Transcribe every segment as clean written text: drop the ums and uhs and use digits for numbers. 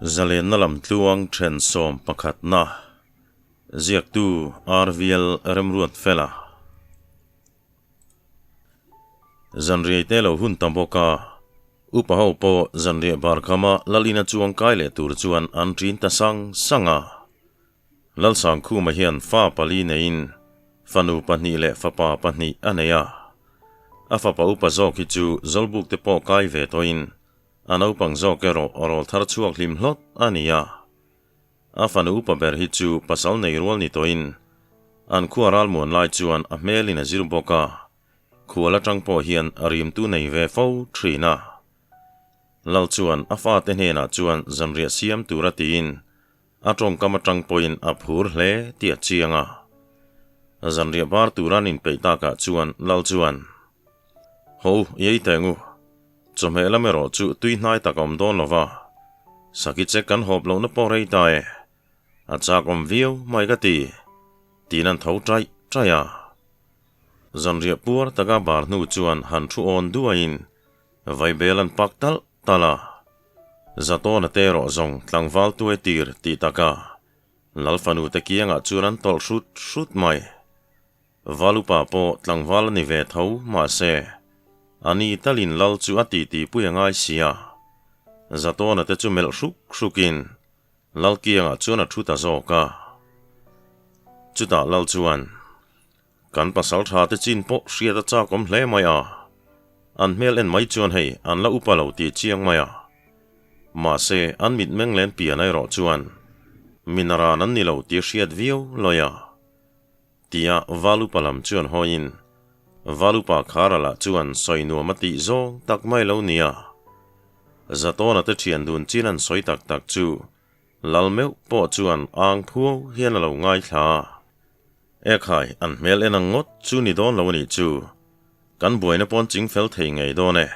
Zalenna lam tluang then sawm pakhatna ziaktu RVL Remruatfela. Zanriai te lo hun ta bawk a, upa ho pawh zanriah bar khama Lalina chuang kai leh tur chuan an ṭin ta sang sang a. Lalsangkhuma hian fa pali neiin fanu pahnih leh fapa pahnih a nei a. A fapa upa zawk hi chu Zawlbuk te pawh kai ve tawhin a naupang zawk erawh rawl thar chhuak hlim hlawt a ni a. A fanu upa ber hi chu pasal nei rual ni tawhin an khua ralmuan lai chuan a hmelin a zir bawk a, khual atang pawh hian a rimtu nei ve fo thin a. Lal chuan a fate hnenah chuan zanriah siam tura tiin A tawngkam atang pawhin a phur hle tih a chiang a. Zanriah bar tura an inpeih takah chuan Lal chuan, Ho, i ei teh ngu. Chawhmeh lam erawh chu tui hnai tak a awm dawn lo va. Saki che kan hawp lohna pawh rei ta e. A chak awm viau mai ka ti, tiin an tho taih taih a. Zanriah puar taka bar hnu chuan han thu awn duaiin Vaibel an pak talh talh a. Zatawna te erawh zawng tlangval tuai tir tih taka Lal fanu te kiangah chuan an tawlh hrut hrut mai. Valupa pawh tlangval a ni ve tho mahse a ni talin Lal chu a titi pui a ngai si a. Zatawna te chu melh hruk hrukin Lal kiangah chuan a thu ta zawk a. Chutah Lal chuan. Kan pasal tha te chin pawh hriat a chak awm hle mai a, an hmel en mai chuan hei an la upa lo tih chiang mai a. Mahse an mitmeng len pian erawh chuan minaran an ni lo tih hriat viau lawi a. Tia Valupa lam chuan hawiin Valupa Kharala chuan sawi nuam a tih zawng tak mai lo nia. Zatawna te thian dun chin an sawi tak tak chu Lal meuh pawh chuan ang phuau hian a lo ngaithla a. Ekhai, an hmel en ang ngawt chu ni dawn lo a nih chu. Kan buaina pawn ching fel thei ngei dawn e.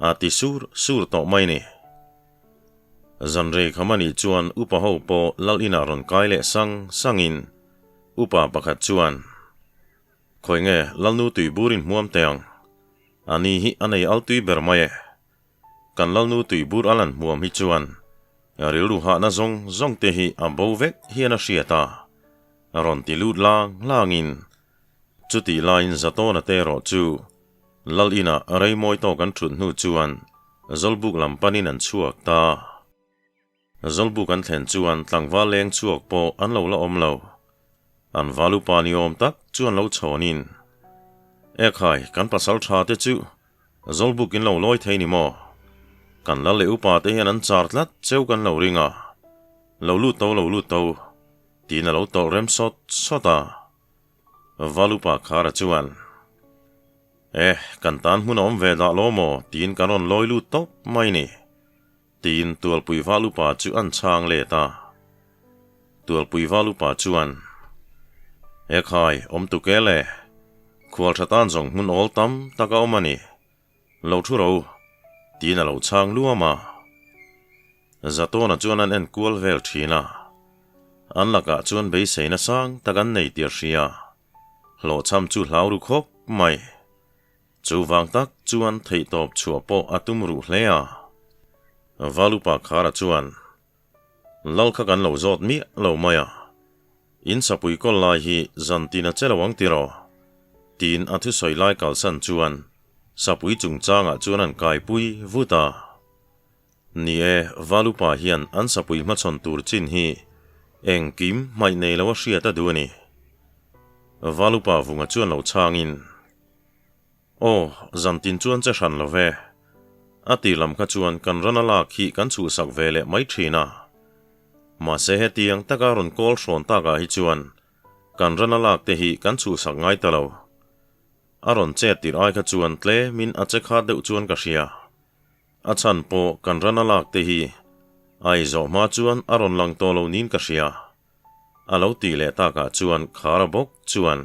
A ti sur sur tawh mai ni. Zanrei kham a nih chuan upa ho pawh lal inah rawn kai leh sang sangin upa pakhat chuan, Khawi nge Lalnu tuibur in hmuam teh ang? A ni hi a nei al tui ber mai e. Kan Lalnu tuibur a lan hmuam hi chuan rilru hahna zawng zawng te hi a bo vek hian a hriat a, rawn ti lut lang langin chutih laiin Zatawna te erawh chu Lal inah rei mawi tawk an thut hnu chuan Zawlbuk lam panin an chhuak ta. Zawlbuk an thlen chuan tlangval leng chhuak pawh an lo la awm lo. An val upa ni awm tak chuan lo chhawnin, Ekhai, kan pasal tha te chu Zawlbuk in lo lawi thei ni maw? Kan lal leh upa te hian an char tlat cheu kan lo ring a, lo lut to lo lut to, tiin a lo tawlh rem sawt sawt a. Val upa Khara chuan, Eh, kan tan hmun a awm ve dah lo maw? tiin kan rawn lawi lut tawp mai ni. Tiin Tualpui Val upa chu an chhang let a. Tualpui Val upa chuan, He khai, awm tuk e le. Khual tha tan zawng hmun awl tam tak a awm a ni. Lo thu ro, tiin a lo chhang luam a. Zatawna chuan an en kual vel thin a. An lakah chuan beiseina sang tak an nei tir hria. Hlawhchham chu hlau ru khawp mai. Chuvang tak chuan theihtawp chhuah pawh a tum ruh hle a. Valupa Khara chuan, Lal kha kan lo zawt miah lo mai a, in sapui kawl lai hi zan tin a che lo ang tiraw? Tiin a thusawi lai kalsan chuan sapui chungchangah chuan an kaipui vut a. Ni e, Valupa hian an sapui hmachhawn tur chin hi engkim hmaih nei lo a hriat a duh a ni. Valupa vunga chuan lo chhangin. Aw, zan tin chuan che hran lo ve. A ti lam kha chuan kan ran a lak hi kan chhuhsak ve leh mai thin a. Mahse hetiang taka rawn kawl hrawn takah hi chuan kan ran a lak te hi kan chhuhsak ngai ta lo. A rawn chet tirh ai kha chuan tlemin a che khat deuh chuan ka hria. A chhan pawh kan ran a lak te hi a ei zawh hma chuan a rawn lang tawh lo niin ka hria. A lo tih leh takah chuan Khara bawk chuan.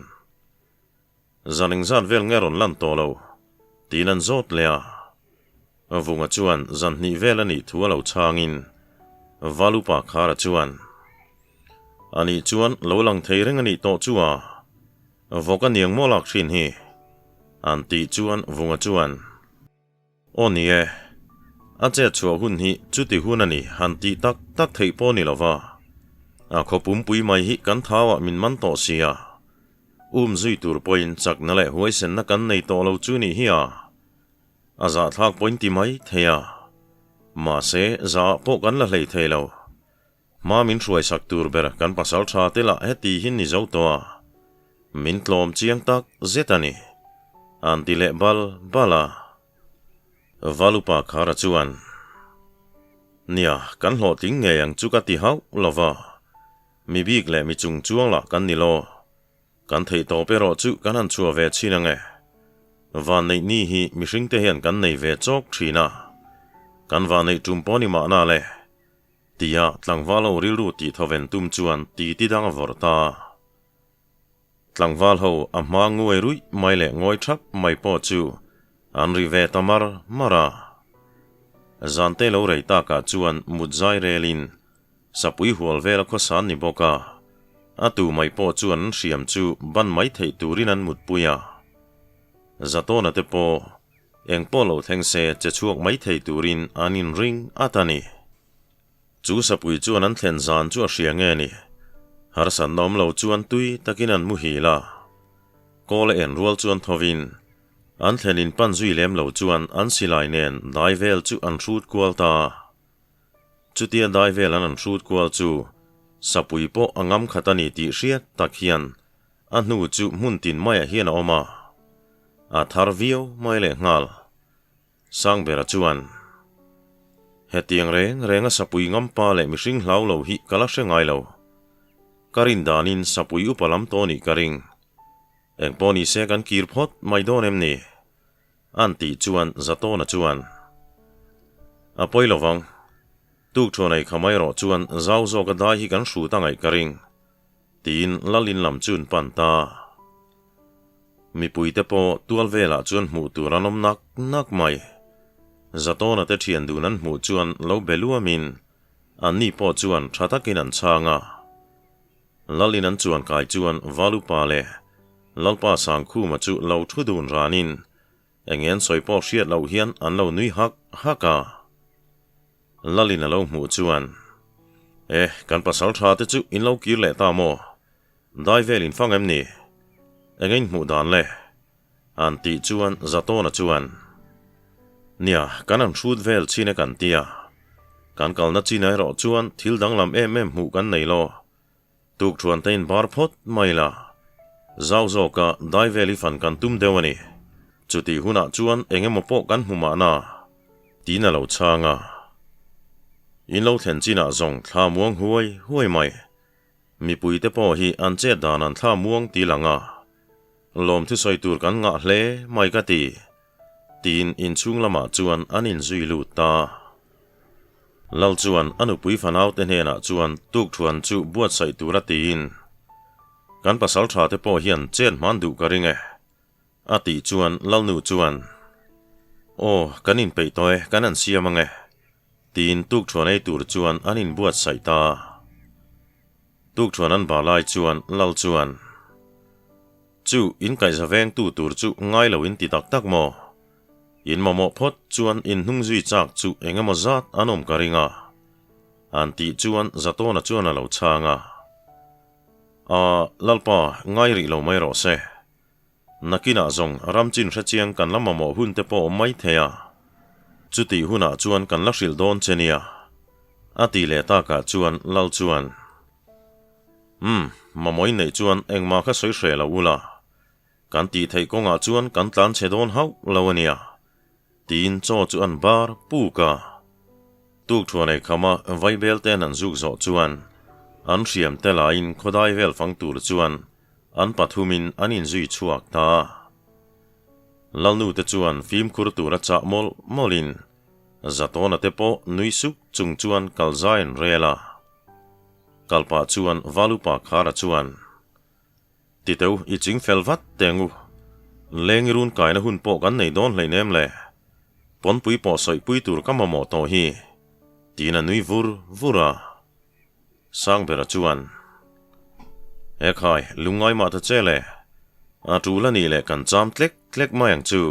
Zan engzat vel nge rawn lan tawh lo? tiin an zawt leh a. Vunga chuan zan hnih vel a nih thu a lo chhangin Valupa Khara chuan, A nih chuan lo lang thei reng a nih tawh chu a, vawk a niang maw lak thin hi? an tih chuan Vunga chuan, Aw ni e. A chet chhuah hun hi chuti hun a ni han tih tak tak theih pawh ni lova, a khaw pumpui mai hi kan thauah min man tawh si a, um zui tur pawhin chakna leh huaisenna kan nei tawh lo chu nih hi a, a zahthlak pawhin ti mai thei a, mahse zah pawh kan la hlei thei lo. Hma min hruaisak tur ber kan pasal tha te lah heti hi ni zo tawh a, min tlawm chiang tak zet a ni, an ti leh bal bal a. Valupa Khara chuan, Nia, kan hlawhtling ngei ang chu ka ti hauh lo va, mi bik leh mi chung chuang lah kan ni lo. Kan theih tawp erawh chu kan han chhuah ve chin ang e. Vanneih ni hi mihringte hian kan nei ve chawk thin a, kan vanneih tum pawh ni mahna le, tia tlangval ho rilru tih thawven tum chuan titi dang a vawrh ta. Tlangval ho a hma nguai ruih mai leh ngawi thap mai pawh chu an ri ve ta mar mar a. Zante lo rei takah chuan mut zai relin sapui hual vel a khawsan ni bawk a, a tu mai pawh chuan an hriam chu ban mai theih turin an mutpui a. Zatawna te pawh eng pawh lo thleng se che chhuak mai thei turin an inring at a ni. Chu sapui chuan an thlen zan chu a hria nge ni? Harsatna awm lo chuan tui takin an muhil a. Kawl a en rual chuan thovin, an thlen in pan zui lem lo chuan an silai nen dai vel chu an hrut kual ta. Chutia dai vel an an hrut kual chu sapui pawh a ngam khat a ni tih hriat tak hian a hnu chu hmun tin maiah hian a awm a. A thar viau mai lehnghal. Sangbera chuan, Hetiang reng renga sapui ngampa leh mihring hlau lo hi ka la hre ngai lo. Ka rin danin sapui upa lam tawh nih ka ring. Eng pawh ni se kan kir phawt mai dawn em ni? An tih chuan Zatawna chuan, A pawi lo vang. Tukṭhuan ei kha mai rawh chuan zau zawka dai hi kan hrut a ngaih ka ring. Tiin Lalin lam chu an pan ta. Mipuite pawh tual velah chuan hmuh tur an awm nak nak mai. Zatawna te thian dun an hmuh chuan lo be luamin anni pawh chuan tha takin an chhang a. Lalin an chuan kai chuan Valupa leh Lalpa Sangkhuma chu lo thu dun ranin eng en sawi pawh hriat loh hian an lo nui hak hak a. Lalin a lo hmuh chuan, E, kan pasal tha te chu in lo kir leh ta maw? Dai vel in fang em ni? Eng in hmuh dan le? An tih chuan Zatawna chuan, Nia, kan an hrut vel chin e kan ti a. Kan kalna chin erawh chuan thil danglam em em hmuh kan nei lo. Tukṭhuan te in bar phawt mai la. Zau zawka dai vel hi fan kan tum deuh a ni. Chutih hunah chuan eng emaw pawh kan hmu mahna tiin a lo chhang a. In lo thlen chinah zawng thla muang huai huai mai. Mipuite pawh hi an chet dan an thla muang ti lang a. Lawm thusawi tur kan ngah hle mai ka ti. Tiin inchhung lamah chuan an inzui lut ta. Lal chuan a nupui fanaute hnenah chuan tukṭhuan chu buatsaih tura tiin, Kan pasal ṭhate pawh hian chen hman duh ka ring e, a tih chuan Lalnu chuan, Aw, kan inpeih tawh e, kan han siam ang e, tiin tukṭhuan ei tur chuan an inbuatsaih ta. Tukṭhuan an bah lai chuan Lal chuan, Chu inkaihza vengtu tur chu ngai lo in ti tak tak maw? In mamawh phawt chuan in hnung zui chak chu eng emaw zat an awm ka ring a, an tih chuan Zatawna chuan a lo chhang a. Aa, Lalpa, ngai rih lo mai rawh se. Nakinah zawng ram chin hrechiang kan la mamawh hun te pawh awm mai thei a. Chutih hunah chuan kan la hrilh dawn che nia. A tih leh takah chuan Lal chuan, Umm, mamawh in neih chuan engmah kha sawi hreh lo ula. Kan tih theih kawngah chuan kan tlan chhe dawn hauh lo a nia, tiin chaw chu an bar puk a. Tuk thuan ei khama vaibel ten an zuk zawh chuan an hriam te laiin khawdai vel fang tur chuan an pathumin an inzui chhuak ta. Lalnu te chuan fimkhur tura chah mawlh mawlhin Zatawna te pawh nui suk chung chuan kal zai an rel a. Kalpah chuan Valupa Khara chuan. Titeu, i ching fel vat teng u. Leng i run kaina hun pawh kan nei dawn hleinem le. Pawnpui pawh sawihpui tur ka mamawh tawh hi. Tiin a nui vur vur a. Sangbera chuan, He khai, lungngai mah ta che le. A tul a nih leh kan cham tlek tlek mai ang chu.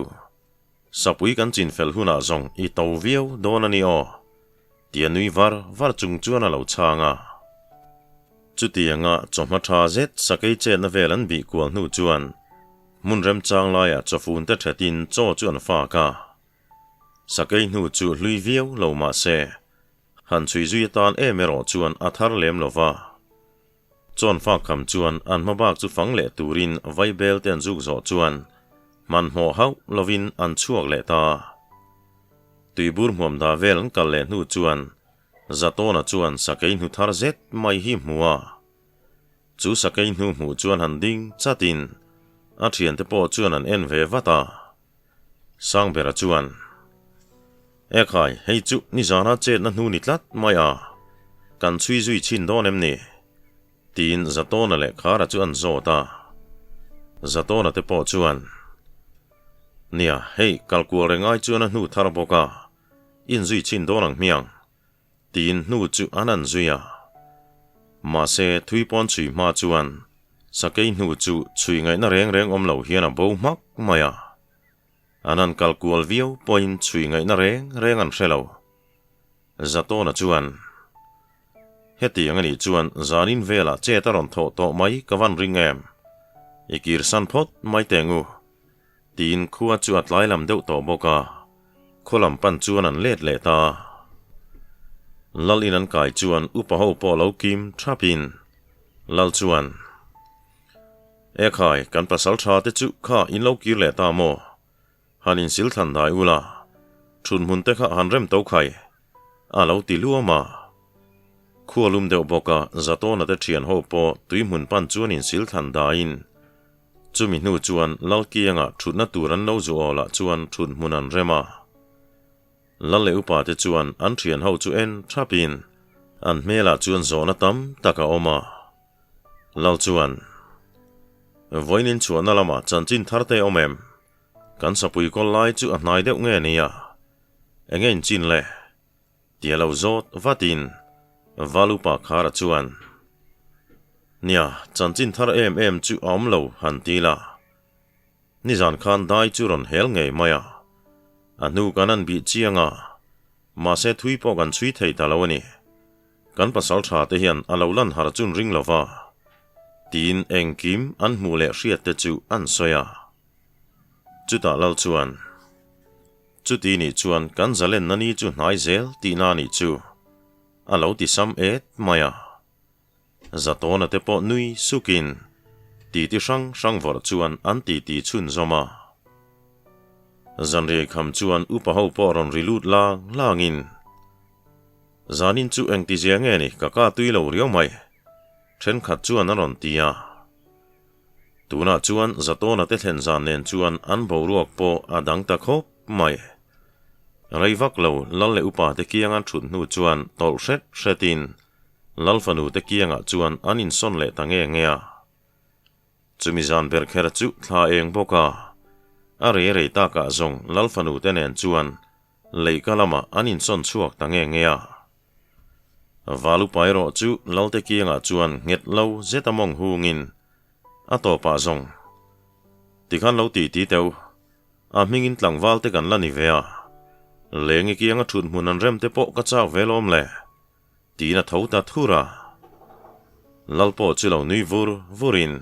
Sapui kan chinfel hunah zawng i to viau dawn a ni aw, tia nui var var chung chuan a lo chhang a. Chutianga chawhma tha zet sakei chetna vel an bih kual hnu chuan hmun remchang laiah chawfun te thetin chaw chu an fak a. Sakei hnu chu hlui viau lo mah se, han chhui zui atan em erawh chuan a thar lem lo va. Chawn fak kham chuan an hma bak chu fang leh turin vaibel te an zuk zawh chuan hmanhmawh hauh lovin an chhuak leh ta. Tuibur hmuam dah vel an kal leh hnu chuan Zatawna chuan sakei hnu thar zet mai hi hmu a. Chu sakei hnu hmuh chuan han ding chatin a thiante pawh chuan an en ve vat a. Sangbera chuan, Ekhai, hei chu nizana chetna hnu ni tlat mai a, kan chhui zui chhin dawn em ni? Tiin Zatawna leh Khara chu an zawt a. Zatawna te pawh chuan, Nia, hei kalkual reng ai chuan a hnu thar bawk a, inzui chhin dawn ang hmiang. Tiin hnu chu an an zui a. Mahse, thui pawn chhui hma chuan sakei hnu chu chhui ngaihna reng reng awm lo hian a bo hmak mai a. An han kal kual viau pawhin chhui ngaihna reng reng an hre lo. Zatawna chuan, Hetiang a nih chuan zanin velah chet a rawn thawh tawh mai ka van ring em? I kirsan phawt mai teng u. Tiin khua chu a tlai lam deuh tawh bawk a, khaw lam pan chuan an let leh ta. Lal in an kai chuan upa ho pawh lo kim thap in Lal chuan, Ekhai, kan pasal tha te chu kha in lo kir leh ta maw? Han insil thlan dai ula, thun hmun te kha han rem to khai, a lo ti luam a. Khua lum deuh bawk a, Zatawna te thian ho pawh tui hmun pan chuan insil thlan daiin Chumi hnu chuan Lalkianga thutna tur an lo zu awlah chuan thut hmun an rem a. Lal leh upa te chuan an thian ho chu en thapin an hmelah chuan zawhna tam tak a awm a. Lal chuan, Vawiin chhuahna lamah chanchin thar te awm em? Kan sapui kawl lai chu a hnai deuh nge nia? Enge inchin le? Tia lo zawt vatin Valupa Khara chuan, Nia, chanchin thar em em chu a awm lo han ti la. Nizan khan dai chu rawn hel ngei mai a. A hnu kan an bih chiang a, mahse thui pawh kan chhui thei ta lo a ni. Kan pasal tha te hian a lo lan har chun ring lo va, tiin engkim an hmuh leh hriat te chu an sawi a. Chutah lal chuan. Chuti nih chuan kan zalenna ni chu hnai zel tihna nih chu a lo ti sam et mai a. Zatawna te pawh nui sukin titi hrang hrang vawrh chuan an titi chhunzawm a. Zanriai kham chuan upa ho pawh rawn ri lut lang langin, Zanin chu engtizia nge ni ka ka tui lo riau mai, thenkhat chuan a rawn ti a. Tunah chuan Zatawna te thlen zan nen chuan an boruak pawh a dang ta khawp mai. Rei vak lo Lal leh upa te kiang an thut hnu chuan tawlh hret hretin Lal fanu te kiangah chuan an insawn leh ta nge nge a. Chumi zan ber kher chu thla eng bawk a, a rei rei takah zawng Lal fanu te nen chuan leihka lamah an insawn chhuak ta nge nge a. Valupa erawh chu Lalte kiangah chuan nghet lo zet a mawng hungin a tawpah zawng tikhan lo ti ti teuh, a hmingin tlangval te kan la ni ve a, lengi kianga thut hmun an rem te pawh ka chak ve lawm le, tiin a tho ta thur a. Lal pawh chu lo nui vur vurin,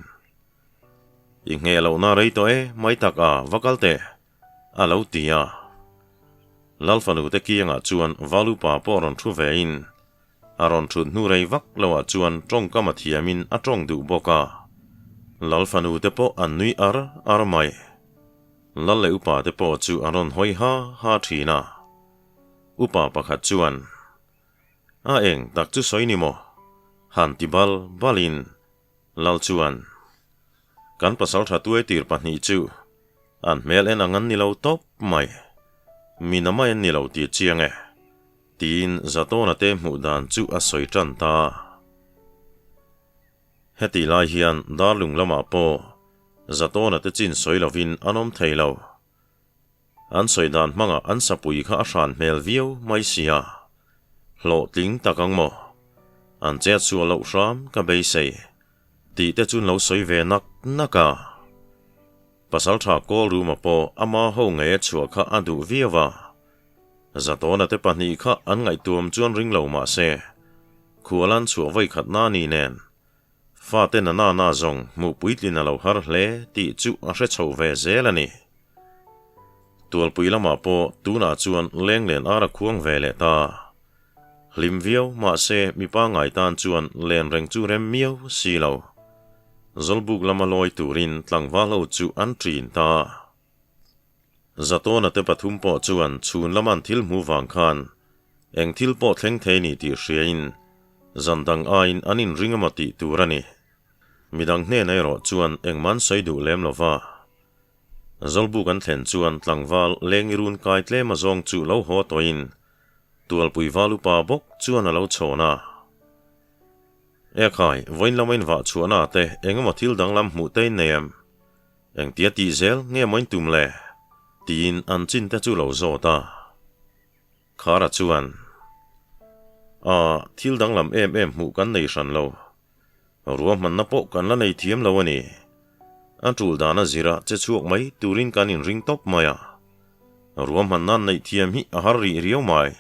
I ngheh lohna rei tawh e, mai tak a, va kal teh, a lo ti a. Lal fanu te kiangah chuan Valupa pawh rawn thu vein a rawn thut hnu rei vak loah chuan tawngkam a thiamin a tawng duh bawk a. Lal fanu te pawh an nui ar ar mai. Lal leh upa te pawh chu an rawn hawi ha ha thin a. Upa pakhat chuan, A eng tak chu sawi ni maw? Han ti bal balin Lal chuan, Kan pasaltha tuaitir pahnih chu an hmel en ang an ni lo tawp mai. Mi na mai an ni lo tih chiang e, tiin Zatawna te hmuh dan chu a sawi tan ta. Hetih lai hian Darlung lamah pawh Zatawna te chin sawi lovin an awm thei lo. An sawi dan hmangah an sapui kha a hran hmel viau mai sia. Hlawhtling tak ang maw? An chet sual loh hram ka beisei tih te chu an lo sawi ve nak nak a. Pasalṭha Kawlruma pawh ama ho ngeia chhuah kha a duh viau a. Zatawna te pahnih kha an ngaihtuam chuan ring lo mah se, khualan chhuah vawi khat na ni nen, fate na na na zawng hmuh puitlin a lo har hle tih chu a hre chho ve zel a ni. Tualpui lamah pawh tunah chuan lenglen ar a khuang ve leh ta. Hlim viau mahse mipa ngai tan chuan len reng chu rem miau si lo. Zawlbuk lama lawi turin tlangval ho chu an ṭin ta. Zatawna te pathum pawh chuan chhun laman thil hmu vang khan eng thil pawh thleng thei ni tih hriain zan dang aiin an inring emaw tih tur a ni. Midang hnenah erawh chuan engmah an sawi duh lem lo va. Zawlbuk an thlen chuan tlangval leng i run kai tlem a zawng chu lo haw tawhin Tualpui val upa bawk chuan a lo chhawn a. Ekhai, vawiin lama invah chhuahna te engemaw thil danglam hmuh te in nei em? Engtia tih zel nge maw in tum le? Tiin an chin te chu lo zawt a. Khara chuan, A, thil danglam em em hmuh kan nei hran lo. Ruahmanna pawh kan la nei thiam lo a ni. A tul dan a zira che chhuak mai turin kan inring tawp mai a. Ruahmanna neih thiam hi a har rih riau mai,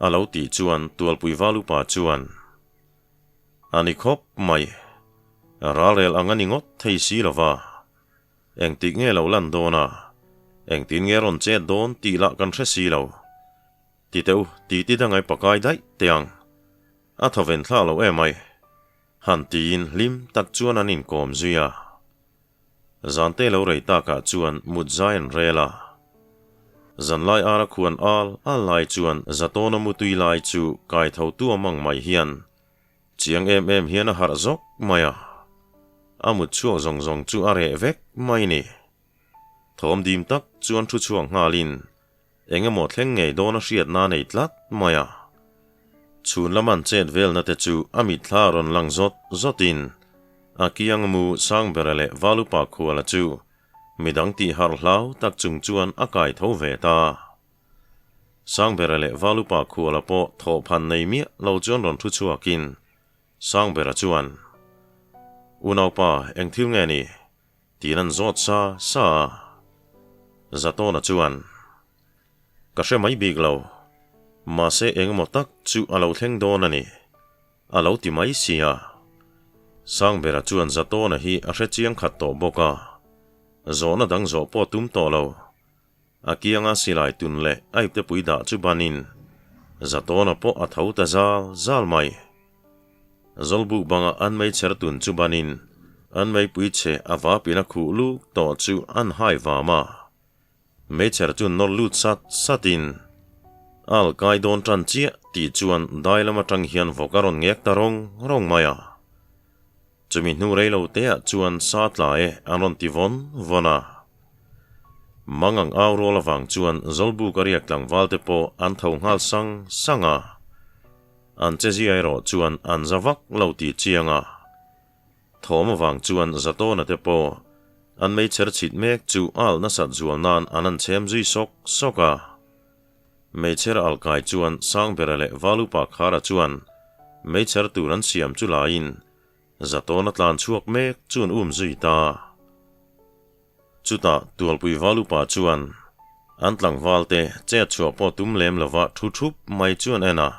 a lo tih chuan Tualpui Valupa chuan, A ni khawp mai. Ralrel ang a ni ngawt thei si lo va. Engtik nge lo lan dawn a? Engtin nge rawn chet dawn tih lah kan hre si lo. Ti teh u, ti ti dangai pakai daih teh ang. A thawven thlak lo em ai. Han tiin hlim tak chuan an inkawm zui a. Zante lo rei takah chuan mut zai an rel a. Zanlai ara khuan al al lai chuan Zatawna mutui lai chu kai tho tuam ang mai hian Chiang em em hian a harh zawk mai a, a mut chhuak zawng zawng chu a reh vek mai ni. Thawm dim tak chuan thu chhuak nghalin eng emaw thleng ngei dawn a hriatna a nei tlat mai a. Chhun laman chet velna te chu a mitthla a rawn lang zawt zawtin a kiang mu Sangbera leh Valupa khuala chu midang tih harh hlau tak chung chuan a kai tho ve ta. Sangbera leh Valupa khuala pawh thawhphan nei miah lo chuan rawn thu chhuakin Sangbera chuan, Unaupa, eng thil nge ni? tiin an zawt sa sa a. Zatawna chuan, Ka hre mai bik lo, mahse engemaw tak chu a lo thleng dawn a ni, a lo ti mai si a. Sangbera chuan Zatawna hi a hre chiang khat tawh bawk a, zawhna dang zawh pawh tum tawh lo. A kianga silai tun leh a iptepui dah chu banin Zatawna pawh a tho ta zal zal mai. Zawlbuk banga an meichher tun chu banin an meipui chhe a vapin a khuh luk tawh chu an hai vam a. Meichher chu nawr lut sat satin al kai dawn tan chiah tih chuan dai lam atang hian vawk a rawn ngek ta rawng rawng mai a. Chumi hnu rei lo te ah chuan sa tla e an rawn ti vawn vawn a. Mang ang au rual avang chuan Zawlbuk a riak tlangval te pawh an tho nghal sang sang a. An che zia erawh chuan an za vak lo tih chiang a. Thawm avang chuan Zatawna te pawh an meichher chhit mek chu a alh nasat zual nan an han chhem zui sawk sawk a. Meichher alkai chuan Sangbera leh Valupa Khara chuan meichher tur an siam chu laiin Zatawna tlan chhuak mek chu an um zui ta. Chutah Tualpui Valupa chuan an tlangvalte chet chhuah pawh tum lem lova thu thup mai chu an en a.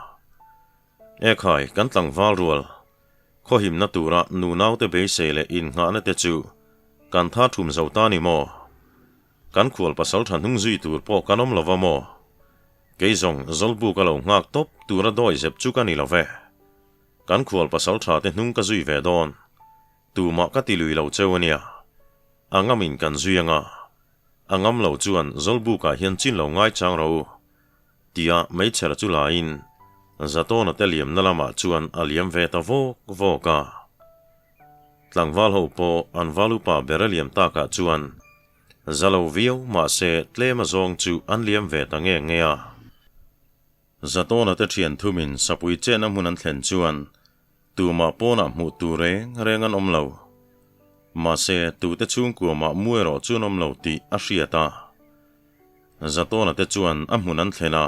Ekhai, kan tlangval rual, khawhimna tura nunaute beisei leh innghahna te chu kan tha thum zo ta ni maw? Kan khual pasal tha hnung zui tur pawh kan awm lo va maw? Kei zawng Zawlbuk a lo nghak tawp tura dawi zep chu ka ni lo ve. Kan khual pasal tha te hnung ka zui ve dawn. Tumah ka ti lui lo cheu a nia. A ngamin kan zui anga. A ngam lo chuan Zawlbukah hian chin lo ngai chang rawh u. Tia meichher chu laiin Zatawna te liamna lamah chuan a liam ve ta vawk vawk a. Tlangval ho pawh an val upa ber a liam takah chuan za lo viau mahse tlem a zawng chu an liam ve ta nge nge a. Zatawna te thian thumin sapui chehna hmun an thlen chuan tumah pawnah hmuh tur reng reng an awm lo. Mahse tute chhungkua mah mu erawh chu an awm lo tih a hriat a. Zatawna te chuan a hmun an thlen a.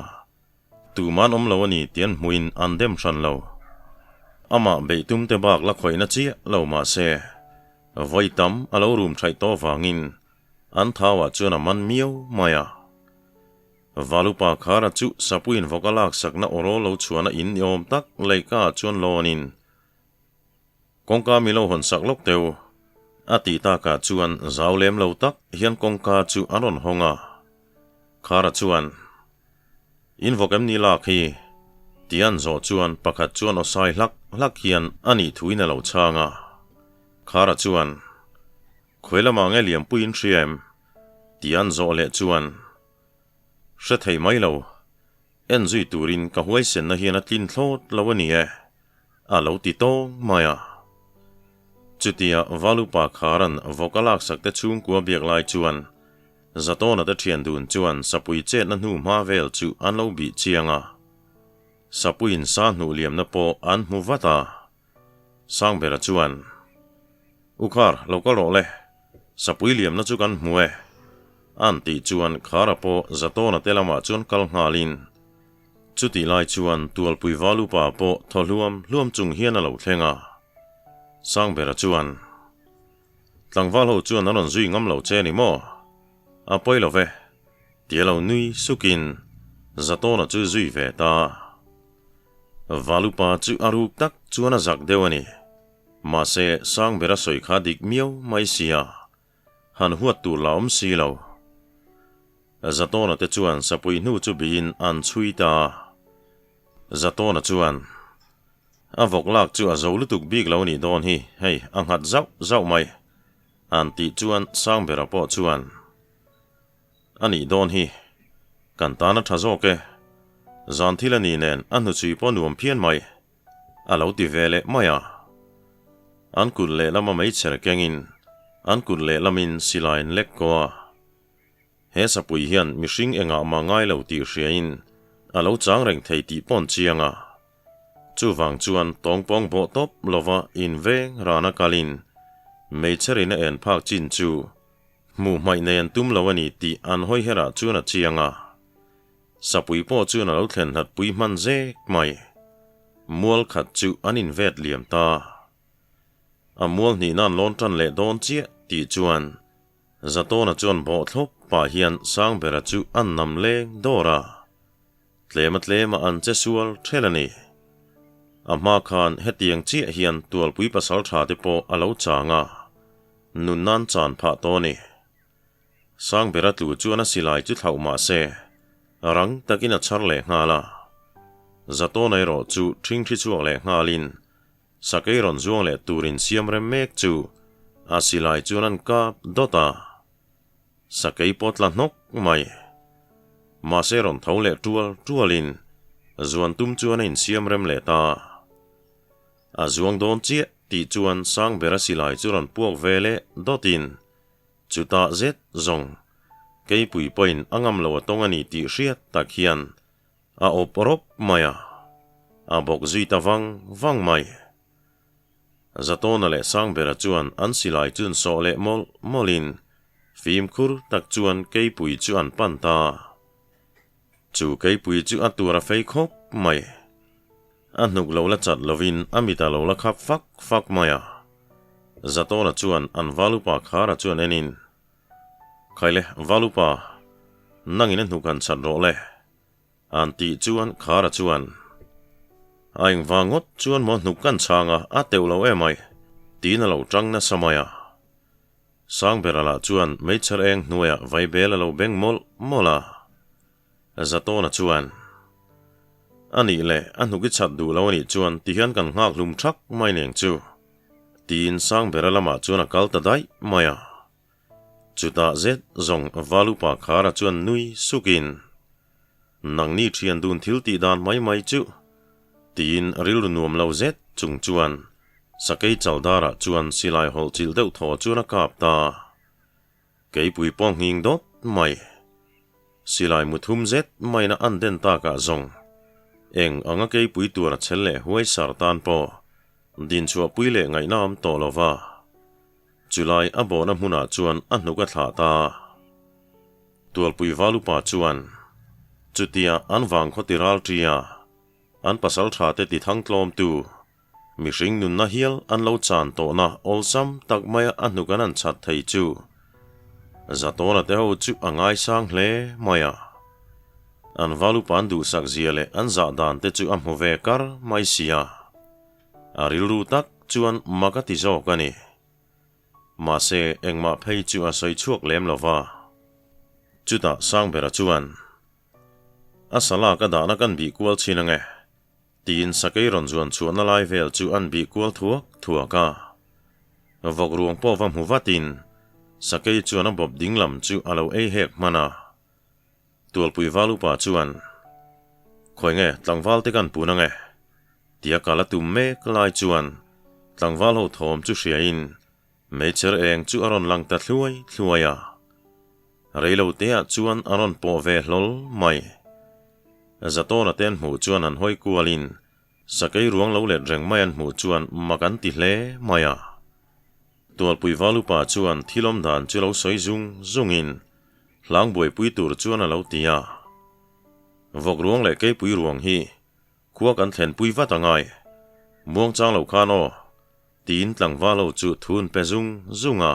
Tumah an awm lo a ni tih an hmuhin an dem hran lo. Amah beih tum te bak la khawihna chiah lo mah se, vawi tam a lo rum thaih tawh vangin. An thauah chuan a man miau mai a. Valupa Khara chu Sapuiin vawk a laksakna awrawl lo chhuahna in ni awm tak leihkaah chuan lawnin kawngka mi lo hawn sak lawk teu a tih takah chuan zau lem lo tak hian kawngka chu an rawn hawng a. Khara chuan, In vawk em ni lak hi? Tih an zawh chuan pakhat chuan aw sai hlak hlak hian a nih thuin a lo chhang a. Khara chuan, Khawi lamah nge liampui in hria em? Tih an zawh leh chuan, Hre thei mai lo. En zui turin ka huaisenna hian a tlin thlawt lo a ni e, a lo ti tawng mai a. Chutia Valupa Kharan vawk a laksak te chhungkua biak lai chuan Zatawna te thian dun chuan Sapui chetna hnu hma vel chu an lo bih chiang a. Sapuiin sa hnuh liamna pawh an hmu vat a. Sangbera chuan, U Khar, lo kal rawh le. Sapui liamna chu kan hmu e. An tih chuan Khara pawh Zatawna te lamah chuan kal nghalin, chutih lai chuan Tualpui Valupa pawh thaw hluam hluam chung hian a lo thleng a. Sangbera chuan, Tlangval ho chuan an rawn zui ngam lo che ni maw? A pawi lo ve, tia lo nui sukin Zatawna chu zui ve ta. Valupa chu a ruk tak chuan a zak deuh a ni. Mahse, Sangbera sawi kha dik miau mai sia, han huat tur la awm si lo. Zatawna te chuan sapui hnu chu bihin an chhui ta a. Zatawna chuan, A vawk lak chu a zo lutuk bik lo nih dawn hi, hei, a nghat zauh zauh mai, an tih chuan Sangbera pawh chuan, A nih dawn hi. Kan tan a tha zawk e. Zan thil a ni nen a hnuchhui pawh nuam phian mai. A lo ti ve leh mai a. An kut lehlama meichher kengin an kut lehlamin silai an lek ko a. He sapui hian mihring engah mah ngai lo tih hriain a lo chang reng thei tih paw'n chiang a. Chuvang chuan tawngpawng bawh tawp lova inveng rana kalin meichherin a en phak chin chu Hmuh hmaih nei an tum lo a ni tih an hawi herah chuan a chiang a. Sapui pawh chuan a lo thlen hlat pui hman zek mai. Mual khat chu an invet liam ta. A mual hnihna an lawn tan leh dawn chiah tih chuan Zatawna chuan bawh thlawp pah hian Sangbera chu an nam leng dawr a. Tlema tlema an che sual ṭhel a ni. A hma khan hetiang chiah hian Tualpui pasal ṭha te pawh a lo chang a. Nun nan chan phah tawh a ni. Sangbera tlu chuan a silai chu thlauh mah se, rang takin a chhar leh nghal a. Zatawna erawh chu ṭhingṭhi chhuak leh nghalin sakei rawn zuang leh turin siam rem mek chu a silai chuan an kap dawt a. Sakei pawh tla hnawk mai. Mahse rawn tho leh ṭual ṭualin zuan tum chuan a insiam rem leh ta. A zuang dawn chiah tih chuan Sangbera silai chu rawn puak ve leh dawtin chutah zet zawng Keipui pawhin a ngam lo a tawng a ni tih hriat tak hian a awp rawp mai a, a bawk zui ta vang vang mai. Zatawna leh Sangbera chuan an silai chu an sawh leh mawlh mawlhin fimkhur tak chuan Keipui chu an pan ta. Chu Keipui chu a tur a fei khawp mai. A hnuk lo la chat lovin a mit a lo la khap fak fak mai a. Zatawna chuan an Valupa Khara chuan enin, Khaile, Valupa, nangin a hnuk han chat rawh le. An tih chuan Khara chuan, A engvang ngawt chuan maw hnuk kan chhang a, a teuh lo emai, tiin a lo tang nasa mai a. Sangbera lah chuan meichher eng hnuaiah vaibel a lo beng mawlh mawlh a. Zatawna chuan, A nih leh, a hnuk i chhat duh lo a nih chuan tihian kan nghak hlum thak mai neng chu, tiin Sangbera lamah chuan a kal ta daih mai a. Chutah zet zawng Valupa Khara chuan nui sukin, Nangni thian dun thil tih dan mai mai chu, tiin rilru nuam lo zet chung chuan Sakei Chaldarah chuan silai hawlh chilh deuh thaw chuan a kap ta. Keipui pawh nghing dawt mai. Silai mu thum zet maina an den takah zawng eng anga keipui tur a chhel leh huai sar tan pawh dinchhuahpui leh ngaihna awm tawh lo va. Chulai a bawhna hmunah chuan a hnuk a thlah ta. Tualpui Valupa chuan chutia an vangkhaw ti ral ṭia an pasal ṭha te ti thangtlawmtu Mihring nunna hial an lo chan tawhna awlsam tak maia a hnuk an han chhat thei chu. Zatawna te ho chu a ngaisang hle mai a. An valupa an duhsak zia leh an zah dan te chu a hmu ve kar mai si a. A rilru tak chuan mak a ti zawk a ni. Mahse, engmah phei chu a sawi chhuak lem lo va. Chutah Sangbera chuan, A sala ka dahna kan bih kual chin ange, tiin sakei rawn zuan chhuahna lai vel chu an bih kual thuak thuak a. Vawk ruang pawh va hmu vatin sakei chuan a bawp ding lam chu a lo ei hek hman a. Tualpui val upa chuan, Khawi nge tlangval te kan pun ange? Tia kal a tum mek lai chuan tlangval ho thawm chu hriain Meichher eng chu a rawn lang ta thluai thluai a, reiloteah chuan a rawn pawh ve hlawl mai. Zatawna te an hmuh chuan an hawi kualin sakei ruang lo let reng mai an hmuh chuan mak an ti hle mai a. Tualpui Valupa chuan thil awm dan chu lo sawi zung zungin hlang buaipui tur chuan a lo ti a. Vawk ruang leh keipui ruang hi khua kan thlenpui vat a ngai. Muangchang lo khan aw. Tiin tlangval ho chu thu an pe zung zung a.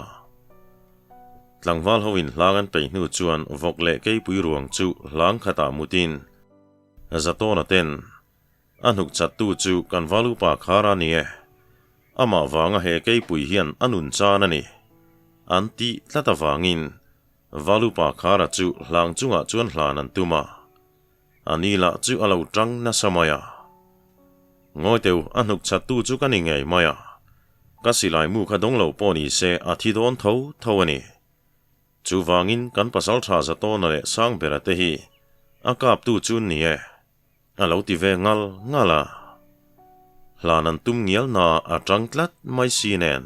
Tlangval ho in hlang an peih hnu chuan vawk leh keipui ruang chu hlang khatah mutin Zatawna ten a hnuk chattu chu kan val upa khar a ni e. Amah vanga he keipui hian a nun chan a ni. An tih tlat avangin val upa khara chu hlang chungah chuan hlan an tum a. A ni lah chu a lo tang nasa mai a. Ngawi teu, a hnuk chhattu chu ka ni ngei mai a. Ka silai mu kha dawng lo pawh ni se a thi dawn tho tho a ni. Chuvangin kan pasal tha Zatawna leh Sangbera te hi a kaptu chu ni e, a lo ti ve ngal ngal a. Hlan an tum ngial na a tang tlat mai si nen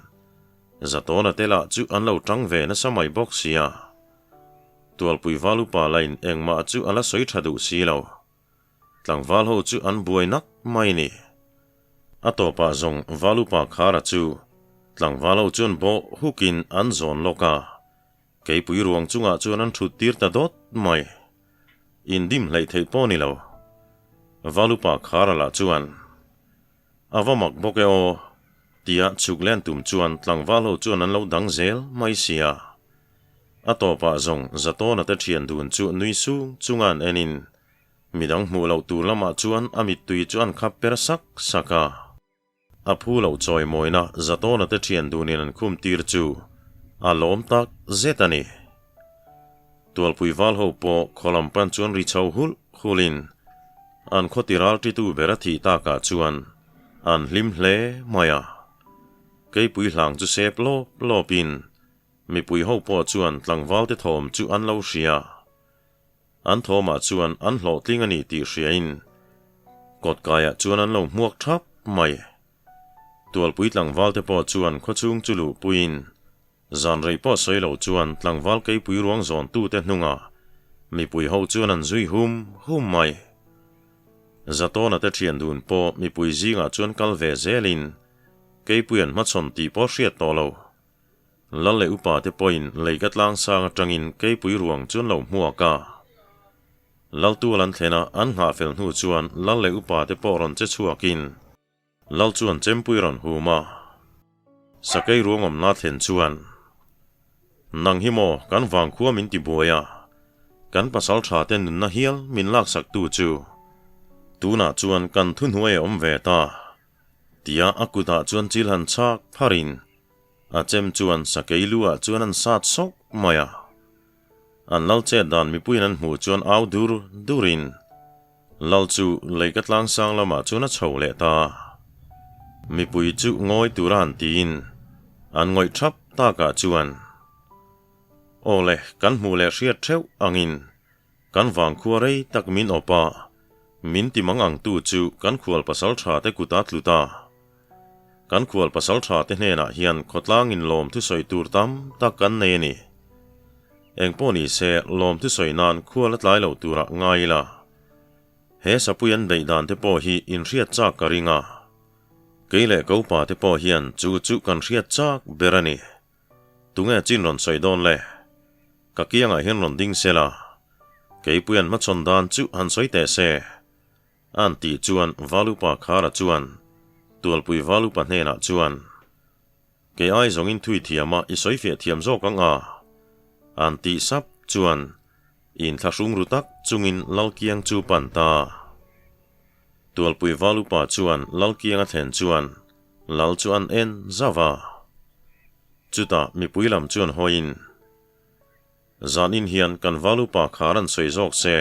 Zatawna te lah chu an lo tang ve nasa mai bawk sia. Tualpui val upa lain engmah chu a la sawi tha duh si lo. Tlangval ho chu an buai nak mai ni. A tawpah zawng val upa Khara chu tlangval ho chuan bawh hukin an zawn lawk a, keipui ruang chungah chuan an thut tir ta dawt mai. Indim hleih theih pawh ni lo. Val upa Khara lah chuan, A va mak bawk e aw, tia chhuk len tum chuan tlangval ho chuan an lo dang zel mai sia. A tawpah zawng Zatawna te thian dun chu nui sung chunga an enin midang hmuh loh tur lamah chuan a mittui chu an khap per sak sak a. A phu loh chawimawina Zatawna te thian dunin an khum tir chu a lawm tak zet a ni. Tualpui val ho pawh khaw lam pan chuan ri chho hulh hulhin an khaw ti ral titu ber a thih takah chuan an hlim hle mai a. Keipui hlang chu sep lawp lawpin Mipui ho pawh chuan tlangvalte thawm chu an lo hria. An thawmah chuan an hlawhtling a ni tih hriain kawtkaiah chuan an lo hmuak thap mai. Tualpui tlangvalte pawh chuan khawchhung chu luhpuiin zan rei pawh sawi lo chuan tlangval keipui ruang zawntute hnungah mipui ho chuan an zui hum hum mai. Zatawna te thian dun pawh mipui zingah chuan kal ve zelin keipui an hmachhawn tih pawh hriat tawh lo. Lal leh upa te pawhin lei ka tlang sang atangin keipui ruang chu an lo hmuak a. Lal tual an thlen a, an nghah fel hnu chuan lal leh upa te pawh rawn che chhuakin lal chuan chempui rawn hum a. Sakei ruang awmna thlen chuan, Nang hi maw kan vangkhua min ti buai a, kan pasal tha te nunna hial min laksak tu chu tunah chuan kan thuhnuai a awm ve ta, tia a kutah chuan chil han chhak pharin A chem chuan sakei lu ah chuan an sat sawk mai a. An lal chet dan mipuiin an hmuh chuan au dur dur in lal chu leika tlang sang lamah chuan a chho leh ta. Mipui chu ngawi tura han tiin an ngawih thap takah chuan, Aw le, kan hmuh leh hriat theuh angin kan vangkhua rei tak min awp a, min ti mang ang tu chu kan khual pasal tha te kut a tlu ta. Kan khual pasal tha te hnenah hian khawtlangin lawm thusawi tur tam tak kan nei a ni. Engpawh ni se lawm thusawi nan khual a tlai loh turah ngai ila. He sapui an beih dan te pawh hi inhriat chak ka ring a. Kei leh ka upa te pawh hian chu chu kan hriat chak ber a ni. Tunge chin rawn sawi dawn le? Ka kiangah hian rawn ding se la. Keipui an hmachhawn dan chu han sawi teh se. An tih chuan Valupa Khara chuan Tualpui Valupa hnenah chuan, Kei ai zawngin thui thiama i sawi fiah thiam zawk ang a. An tih sap chuan inthlahrung ru tak chungin Lalkiang chu pan ta. Tualpui val upa chuan Lalkiang a thlen chuan Lal chu an en zauh a. Chutah mipui lam chuan hawiin, Zanin hian kan val upa khar an sawi zawk se,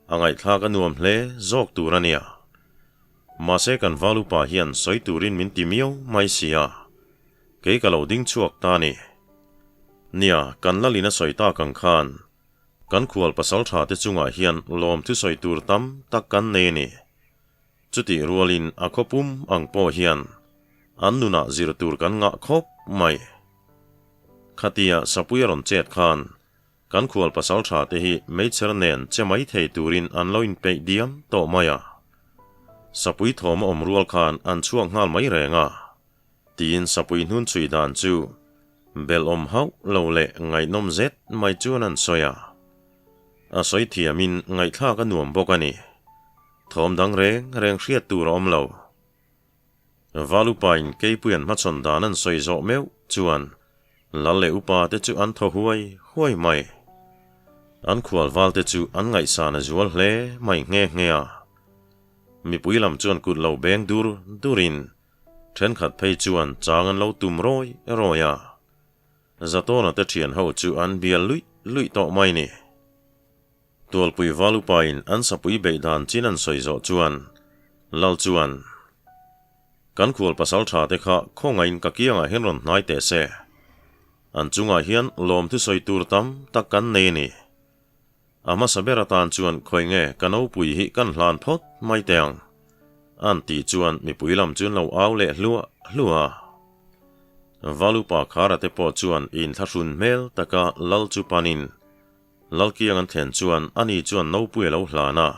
a ngaihthlak a nuam hle zawk tur a nia. Mahse kan val upa hian sawi turin min ti miau mai si a, kei ka lo ding chhuak ta ni. Nia, kan lalin a sawi tak ang khan, kan khual pasal tha te chungah hian lawm thusawi tur tam tak kan nei a ni. Chutih rualin a khawpum ang pawh hian an nunah zir tur kan ngah khawp mai. Khatia Sapui a rawn chet khan kan khual pasal tha te hi meichher nen che mai thei turin an lo inpeih diam tawh mai a. Sapui thawm a awm rual khan an chhuak nghal mai reng a, tiin Sapui hnun chhui dan chu belh awm hauh lo leh ngaihnawm zet mai chuan an sawi a. A sawi thiamin ngaihthlak a nuam bawk a ni. Thawm dang reng reng hriat tur a awm lo. Valupain Keipuian hmachhawn dan an sawi zawh meuh chuan Lal leh upa te chu an thaw huai huai mai. An khual val te chu an ngaihsan a zual hle mai nghe nghe a. Mipui lam chuan kut lo beng dur durin thenkhat phei chuan chang an lo tum rawi rawi a. Zatawna te thian ho chu an bial luih luih tawh mai ni. Tualpui Valupain an sapui beih dan chin an sawi zawh chuan Lal chuan, Kan khual pasal tha te kha khawngaihin ka kiangah hian rawn hnai teh se. An chungah hian lawm thusawi tur tam tak kan nei a ni. A hmasa ber atan chuan khawi nge ka nopui hi kan hlan phawt mai teh ang, an tih chuan mipui lam chu an lo au leh hluah hluah a. Valupa Khara te pawh chuan inthlahrun hmel taka Lal chu panin, Lalkiang an thlen chuan ani chuan nopui a lo hlan a.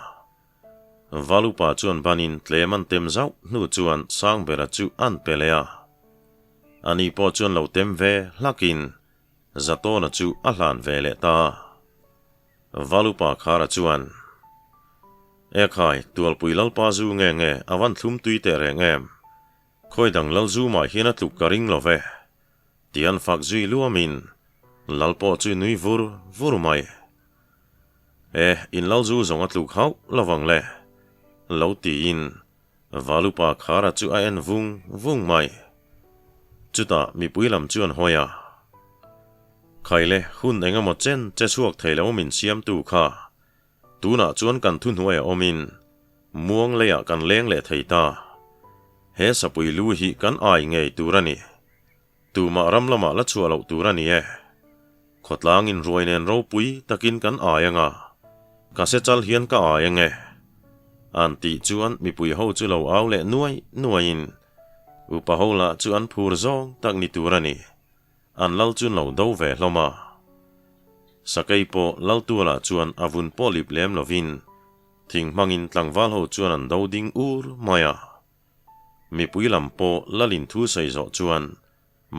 Valupa chuan banin tlem an tem zauh hnu chuan Sangbera chu an pe leh a. Ani pawh chuan lo tem ve hlakin Zatawna chu a hlan ve leh ta. Valupa Khara chuan, Ekhai, Tualpui Lalpa zu nge nge a van thlum tui teh reng em? Khawi dang Lalzu mah hian a tluk ka ring lo ve. Ti an fak zui luamin Lal pawh chu nui vur vur mai. E, in Lal zu zawng a tluk hauh lovang le, lo tiin Valupa Khara chu a en vung vung mai. Chutah mipui lam chu an hawi a. Khaile hun eng emaw chen che chhuak thei lo min siamtu kha Tunah chuan kan thuhnuaiah awmin muang leiah kan leng leh thei ta. He sapui lu hi kan ai ngei tur a ni. Tumah ram lamah la chhuah loh tur a ni e. Khawtlangin ruai nen ropui takin kan ai anga, ka se chal hian ka ai ange. An tih chuan mipui ho chu lo au leh nuai nuaiin upa ho lah chu an phur zawng tak ni tur a ni. An lal chu lo do ve hlawm a. Sakei pawh Laltuala chuan a vun pawh lip lem lovin thing hmangin tlangval ho chuan an do ding ur mai a. Mipui lam pawh Lalin thu sawi zawh chuan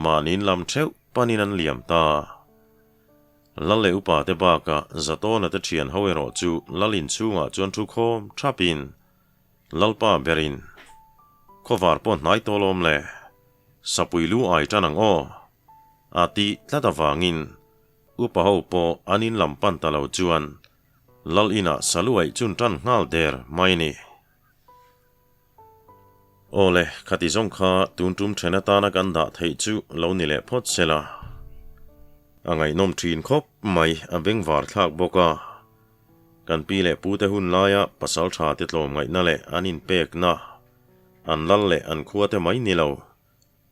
mahniin lam theuh panin an liam ta. Lal leh upa te bakah Zatawna te thian ho erawh chu Lalin chhungah chuan thu khawm thapin Lalpa berin khawvar pawh hnai tawlawm le. Sapui lu ai tan ang aw. A tih tlat avangin upa ho pawh an in lam pan ta lo chuan Lal inah saluaih chun tan nghal der mai ni. Aw le, khati zawng kha tun tum then atana kan dah theih chu lo ni leh phawt se la. A ngaihnawm thin khawp mai, a bengvar thlak bawk a. Kan pi leh pute hun laia pasal tha te tlawmngaihna leh an inpekna, An lal leh an khua te mai ni lo,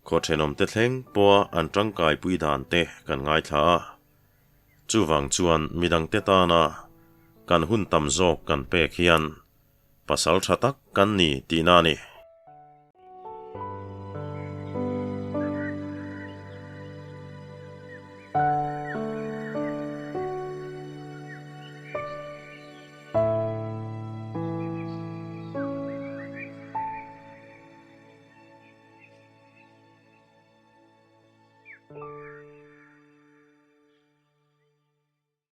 khaw thenawm te thleng pawha an tangkai pui dan te kan ngaithla a. Chuvang chuan midang te tana kan hun tam zawk kan pek hian pasal tha tak kan ni tihna a ni.